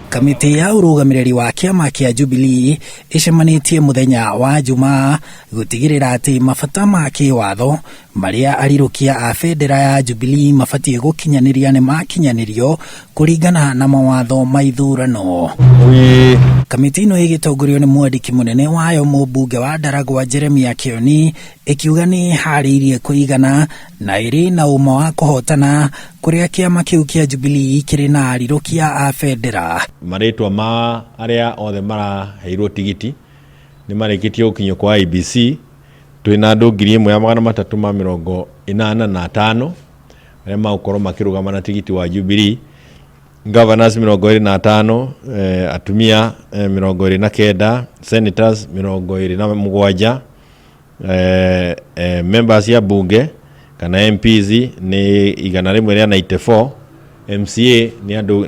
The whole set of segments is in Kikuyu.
Kamĩtĩ ya ũrũgamĩrĩri wa kĩama kĩa Jubilee ĩcemanĩtie mũthenya wa Jumaa gũtigĩrĩra atĩ mabata ma kĩwatho marĩa arirũkia a bendera ya Jubilee mabatiĩ gũkinyanĩria nĩ makinyanĩrio kũringana na mawatho ma ithurano. Kamĩtĩ ĩno ĩgĩtongorio nĩ mwandĩki mũnene wayo mũmbunge wa Ndaragwa Jeremia Kĩoni ĩkiuga nĩ ĩharĩirie kũigana na ĩrĩ na ũma wa kũhotana kũrĩa kĩama kĩu kĩa Jubilee kĩrĩ na arirũkia a bendera. Marĩtwa ma arĩa othe maraheirwo tigiti nĩ marĩkĩtie gũkinyio kwa IEBC. Twĩ na andũ 1385 arĩa magũkorwo makĩrũgama na tigiti wa Jubilee. Governors 25, atumia 29, senators 27, members ya bunge kana MPs nĩ 194, MCA nĩ andũ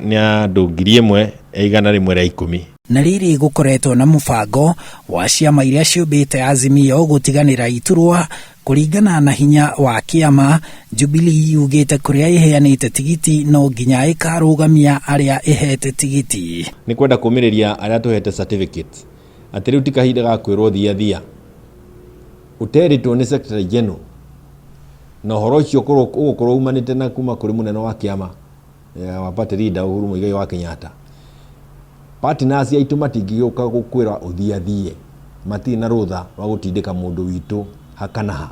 1110. Na rĩrĩ gũkoretwo na mũbango wa ciama iria ciũmbĩte Azimio gũtiganĩra iturwa kũringana na hinya wa kĩama, Jubilee yugĩte kũrĩa ĩheanĩte tigiti no nginya ĩkarũgamia arĩa ĩhete tigiti. Nĩ kwenda kũmĩrĩria arĩa tũhete certificates atĩ rĩu ti kahinda ga kwĩrwo thia thia ũterĩtwo nĩ secretary general, na ũhoro ũcio ũgũkorwo umanĩte na kuma kũrĩ mũnene wa kĩama, wa party leader Uhuru Muigai wa Kenyatta. Partners aitũ matingĩgĩũka gũkwĩra ũthiathie, matirĩ na rũtha rwa gũtindĩka mũndũ witũ hakana ha.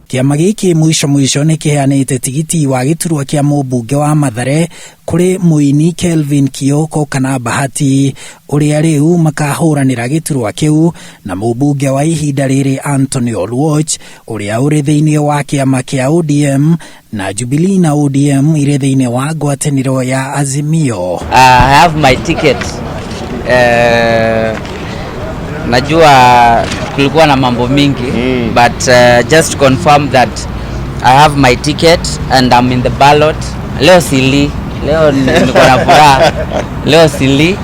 Kĩama gĩkĩ mũico mũico nĩ kĩheanĩte tigiti wa gĩturwa kĩa mũmbunge wa Mathare kũrĩ mũini Kelvin Kioko kana Bahati, ũrĩa rĩu makahũranĩra gĩturwa kĩu na mũmbunge wa ihinda rĩrĩ Anthony Oluoch, ũrĩa ũrĩ thĩinĩ wa kĩama kĩa ODM, na Jubilee na ODM irĩ thĩinĩ wa ngwatanĩro ya Azimio. I have my ticket. Najua kulikuwa na mambo mingi, but just to confirm that I have my ticket and I'm in the ballot. Leo sili, leo niko na furaha. Leo sili.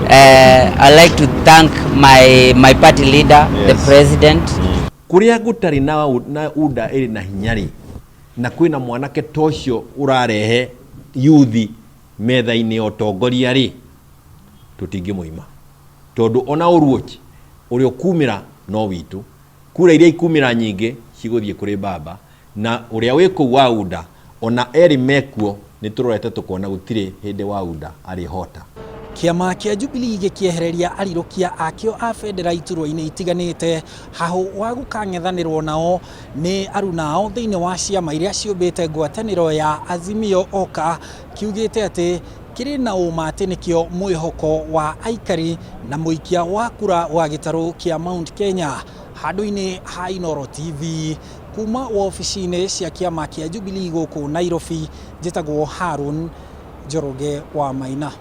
I like to thank my party leader, the president. Kũrĩa gũtarĩ na UDA ĩrĩ na hinya rĩ, na kwĩna mwanake ta ũcio ũrarehe yuthi metha-inĩ ya ũtongoria rĩ, tũtingĩmũima, tondũ ona Ũruoch ũrĩa ũkumĩra no witũ. Kura iria ikumĩra nyingĩ cigũthiĩ kũrĩ baba na ũrĩa wĩ kũu wa UDA. Ona erĩ mekuo, nĩ tũrorete tũkona gũtirĩ hĩndĩ wa UDA arĩhota. Kĩama kĩa Jubilee gĩkĩehereria arirũkia akĩo a bendera iturwa-inĩ itiganĩte hahũ wa gũkang'ethanĩrwo nao nĩ arunao thĩinĩ wa ciama iria ciũmbĩte ngwatanĩro ya Azimio Oka, kiugĩte atĩ kĩrĩ na ũma atĩ nĩkĩo mwĩhoko wa aikari na mũikia wa kura wa gĩtarũ kĩa Mount Kenya. Handũ-inĩ ha Inooro TV, kuma wobici-inĩ cia kĩama kĩa Jubilee gũkũ Nairobi, njĩtagwo Harun Njoroge wa Maina.